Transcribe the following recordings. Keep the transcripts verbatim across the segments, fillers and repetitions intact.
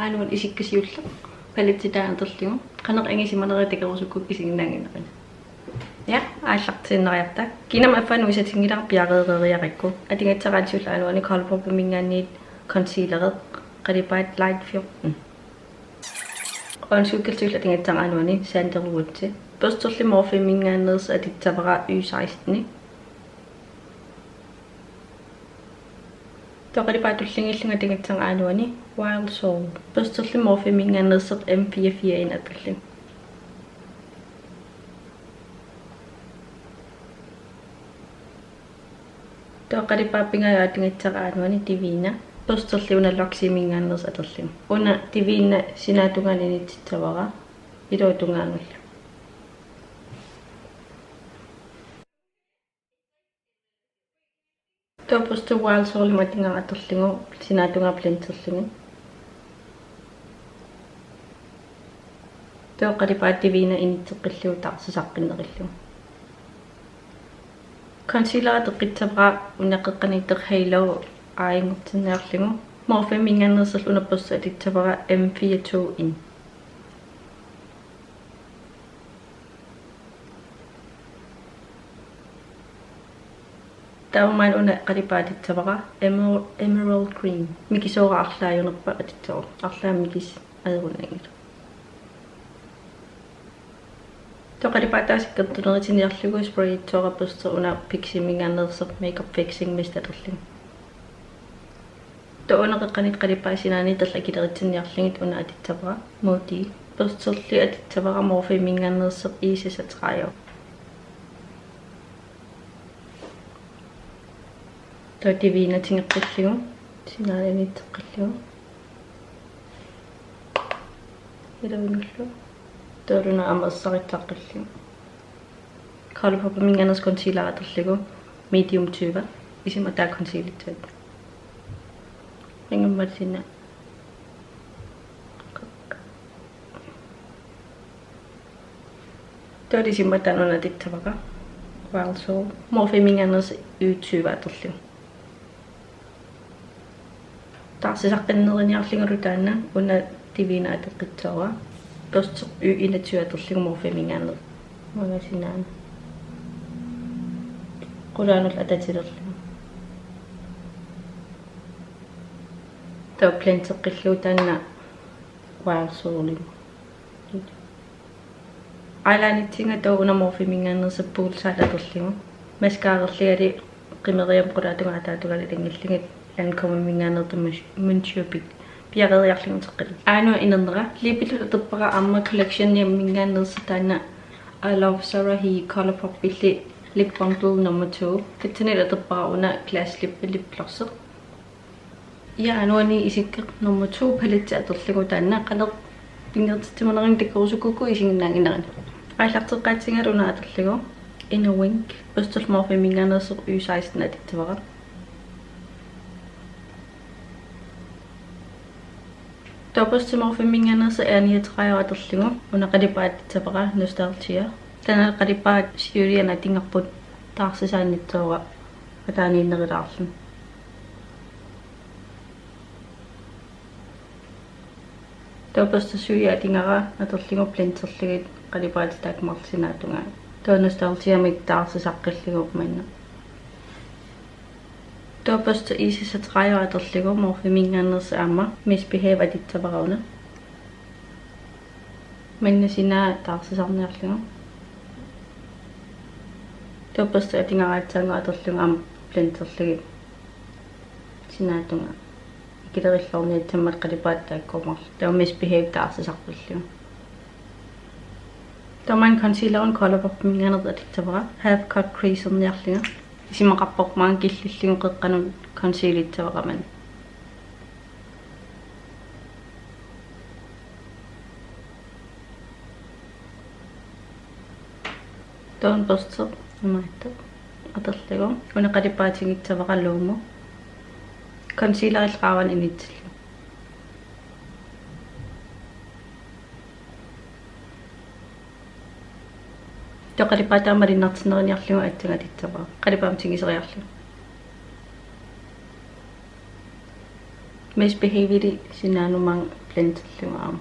Aana una isikka siulleq paletti taanna atorlugu. Qanoq angisimanera takorusukkukku isiginnaannginnerani. Ja, aallartiinnariarta. Kiinnama affaannaq usatinngilara piareereeriarakku. Atugassara siulleq aana una ColourPop-iminngaanniit concealeri, qalipaat Light fjorten. Øjenskygge siulleq atugassara aana una Sandalwood. Børsterli Morphe-minngaanneersoq atussavara Y seksten. Taava qalipaat tulliullunga atugassara aana una Wild Soul. Børsterli Morphe-minngaanneersoq M fire fire en atorlugu. Taava qalipaat pingajuat atugassara aana una Divina. Børsterli una Luxie-minngaanneersoq atorlugu. Una Divina sinaatungaanut inississavara, iluatungaanullu. Taava børste Wild Soul-imut atugara atorlugu, sinaatungaa blenderlugu. Taava qalipaat Divina inisseqqillugu taarsisaqqinnerillugu. Concealeri atoqqissavara una qeqqaniittoq Halo Eye-nngortinniarlugu. Morphe-minngaanneersoq una børste atussavara M fire to en. Taava maanna una qalipaat atussavara Emer-, Emerald Green. Mikisuura arlaajunerpa atussavara. Arlaat mikis ajunngilara. Taava qalipaat taakku sikkertunerutiniarlugu sprayissavara børste una Pixi-minngaanneersoq Makeup Fixing Mist atorlugu. Taava una qeqqaniittoq qalipaat sinaaniittoq akilerutsinniarlugit una atussavara Moody. Børsterli atussavara Morphe-minngaanneersoq I seksogtredive. Taava Divina tigeqqillugu, sinaaniittoqqillugu. Iluanullu. Taava una aamma ersarissaqqillugu. ColourPop-iminngaanneersoq concealeri atorlugu medium tyve. Isima taava concealerissavara. Ingammik sinna. Taava isima taanna una atussavara Wild Soul. Morphe-minngaanneersoq Y tyve atorlugu. Taarsisaqqinneriniarlugulu taanna una Divina atoqqissavara. Børste Y enogtyve atorlugu Morphe-minngaanneersoq. Maanga sinaanut. Qulaanullu atatilerlugu. Taava blendeqqillugu taanna Wild Soul-imut. Eyelineritsinga taava una Morphe-minngaanneersoq Bullseye atorlugu. Mascaraleriarlunga qimeriamik qulaatungaa ataatungaanut ilanngullugu Lancôme-minngaanneersoq Monsieur Big. Piareeriarlunga uteqqillugu. Aana inernera. Lippillu atorpara aamma Collection-iminngaanneersoq taanna I Love Sarah He ColourPop-illu Lip Bundle nummer to. Tassanilu atorpara una Glass Lip lipgloss. Ja, aana una isikka nummer to paletti atorlugu taanna qanoq pinngortissimanerlugu takorusukkukku isiginnaannginnerani. Aallarteqqaatsingalu una atorlugu Inner Wink. Børste Morphe-minngaanneersoq Y seksten atussavara. Taava børste Morphe-minngaanneersoq R niogtredive atorlugu una qalipaat atussavara Nostalgia. Taanna qalipaat siuliani atugarput taarsisaanissavara ataaniinnerulaarluni. Taava børste syv atugara atorlugu blenderlugit qalipaatit taakku marluk sinaatungaanut. Taava Nostalgiamik taarsisaqqillugu maanna. Taava børste I seksogtredive atorlugu Morphe-minngaanneersoq aamma Misbehave atussavara una. Maanna sinaa taarsisarniarlugu. Taava børste atugara aatsaannguaq atorlugu aamma blenderlugit sinaatungaa. Ikilerilluarniassammat qalipaatit taakku marluk. Taava Misbehave taarsisarpallugu. Taava maanna concealeri ColourPop-iminngaanneersoq atussavara. Half Cut Crease-erniarlunga. Isumaqarpoq maanna killillugu qeqqanut concealerissavara maanna. Taava una børste imaattoq atorlugu. Una qalipaatigissavarallugu. Concealeri qaavanut inissillugu. Taava qalipaataa malunnartinneruniarlugu aatsaat atussavara. Qalipaammut tiguseriarlugu. Misbehave-li sinaanut maanna Blenderlugu aamma.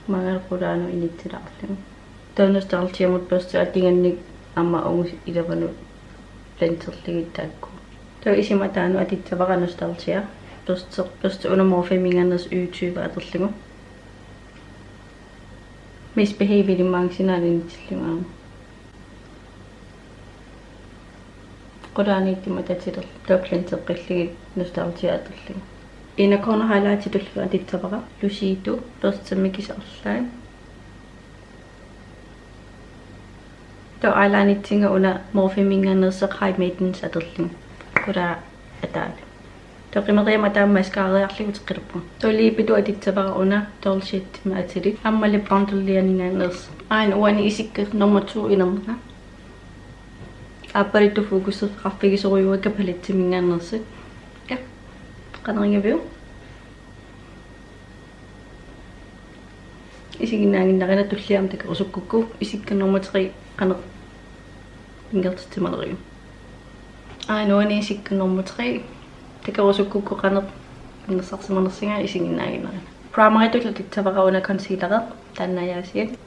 Maangalu qulaanut inissilaarlugu. Taava Nostalgiamut børsti atugaannik aamma uunga ilavanut blenderlugit taakku. Taava isima ataanut atussavara Nostalgia. Børsti, børsti una Morpheminngaanneersoq Y tyve atorlugu. Misbehave-lik maanga sinaanut inissillugu aamma. Qulaaniittut atatilerlugit, taava blendeqqillugit Nostalgia atorlugu. Inner corner highlightitullu atussavara Lucido, børsti mikisarlai. Taava eyelineritsinga una Morpheminngaanneersoq High Maintenance atorlugu. Qulaa ataalu. Taava qimeriama taama mascarariarlugu uteqqiluppunga. Taava liipitut atussavara una Dolce Shade-imik atilik. Aamma lip bundle-iminngaanneersoq. Aana uani isikka nummer to inernera. Aappaluttoq fokuserfeqarfigisorujuakka paletteminngaanneersut. Ja. Qanoq ingaviuk? Isiginnaaginnarina, tulliani takorusukkukku isikka nummer tre qanoq ingertitsimaleriuk. Aana uani isikka nummer tre takorusukkukku qanoq ingerlaarsimanersunga isiginnaaginnarina. Primeritullu atussavara una concealeri, taanna aasiit.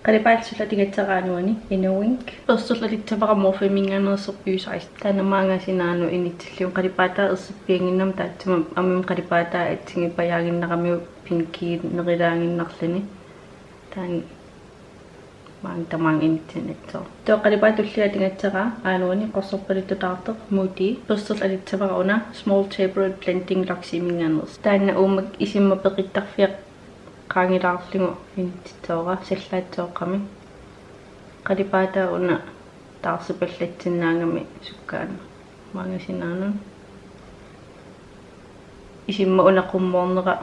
Qalipaasullu atugassara aana uani Inner Wing. Børstillu atussavara Morpheminngaanneersoq Y seksten. Taanna maanga sinaanut inissillugu, qalipaataa ersippiannginnama taassuma aamma qalipaataa assigiippajaaginnaramiuk pinkiunerulaaginnarluni. Taanna maanga tamaanga inissinnassooq. Taava qalipaat tullia atugassara aana uani qorsorpaluttoq taartoq Moody. Børstillu atussavara una Small Tapered Blending Luxe-iminngaanneersoq. Taanna uuma isima peqittarfia qaangilaarlugu inississavara, sallaassooqqami. Qalipaataa una taarsipallatsinnaagami sukkaannaq. Maanga sinaanut. Isima una qummoornera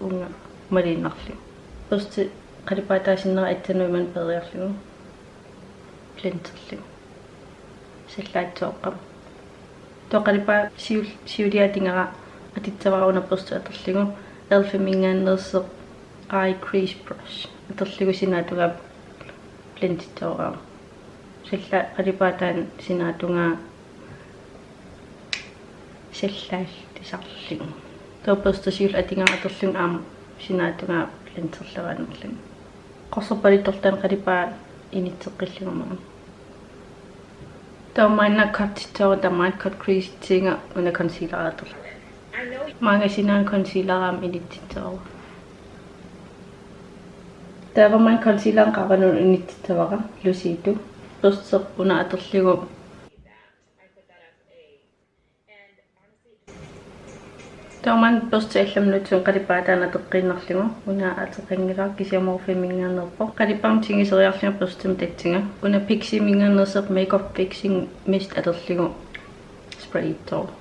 uunga maliinnarlugu. Børsti qalipaataa sinnera assanut imannak peeriarlugu. Blenderlugu. Sallaassooqqami. Taava qalipaat siul-, siulia atugara atussavara una børsti atorlugu. Elf-iminngaanneersoq Eye Crease Brush atorlugu sinaatungaa blendissavara. Sallaa qalipaataa sinaatungaa sallaallisarlugu. Taava børsti siulleq atugara atorlugu aamma sinaatungaa blenderleraannarlugu. Qorsorpaluttorlu taanna qalipaat inisseqqillugu maanga. Taava maanna cutissavara tamaat, cut crease-itsiga una concealeri atorlugu. Maanga sinaanut concealeri aamma inississavara. Taava maanna concealeri qaavanut inississavara Lucido. Børsti una atorlugu. Taava maanna børsti allamut nutsunga qalipaataa atoqqiinnarlugu, una ateqanngilaq kisianni Morpheminngaanneerpoq. Qalipaamik tiguseriarlunga børstimut tassunga. Una Piximinngaanneersoq Makeup Fixing Mist atorlugu sprayissavara.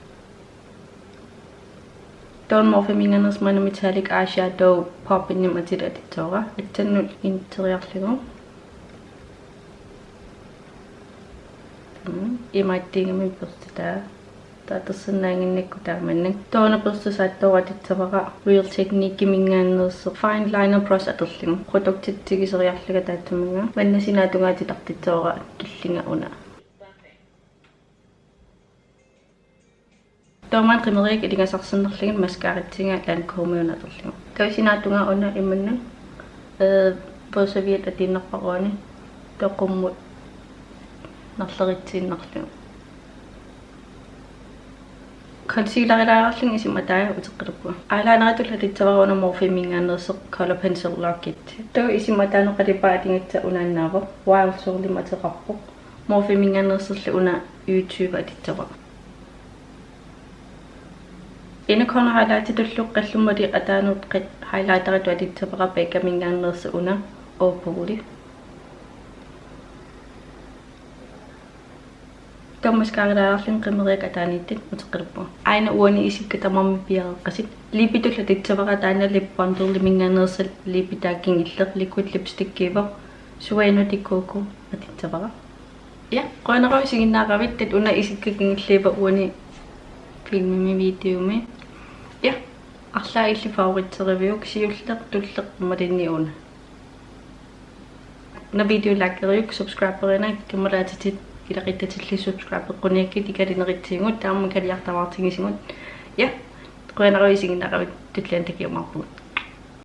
Taava Morpheminngaanneersoq maanna Metallic Eyeshadow Pop-imik atilik atussavara. Assannut inisseriarlugu. Mm, imaattuugami børstitaa. Taava tassannaaginnakku taamannak. Taava una børsti saattoora atussavara Real Techniques-iminngaanneersoq Fine Liner Brush atorlugu. Produktit tiguseriarlunga taassuminnga. Maanna sinaatungaa titartissavara tullinnga una. Taava maanna qimeriakka ilingasarsinnarlugit mascaratsinga Lancôme una atorlugu. Taava sinaatungaa una imannak, øh, børsti siulleq atuinnarpara uani. Taava qummut narleritsiinnarlugu. Concealerilaariarlunga isima ataaga uteqqiluppunga. Eyelineritullu atussavara una Morpheminngaanneersoq Color Pencil Lock-it. Taava isima ataanut qalipaat atugassaq unaannaavoq, Wild Soul-imik ateqarpoq. Morpheminngaanneersorlu una Y tyve atussavara. Inner corner highlightitullu qallumma ataanut qi-, highlighteritut atussavara Beccaminngaanneersoq una Opal-i. Taava mascararilaariarlunga qimeriakka ataaniittut uteqqiluppunga. Aana uani isikka tamarmik piareeqqasut. Liipitullu atussavara taanna Lip Bundle-iminngaanneersoq liipitaa kingulleq, liquid lipstickiuvoq, Sueño de Coco atussavara. Ja, qujanaq isiginnaaravit, taava una isikka kingulliuvoq uani filmimi videomi. Ja, arlaat illit favoriteriviuk, siulleq tulleq imaluunniit una? Una video likeriuk, subscriberina, kammalaatitit ilaquttatillu subscribeqquniakkit, ikalinerutsigut, taama kaliartavartigisugut. Ja, qujanarujussuaq isiginnaaravit, tulliani takujumaarpugut.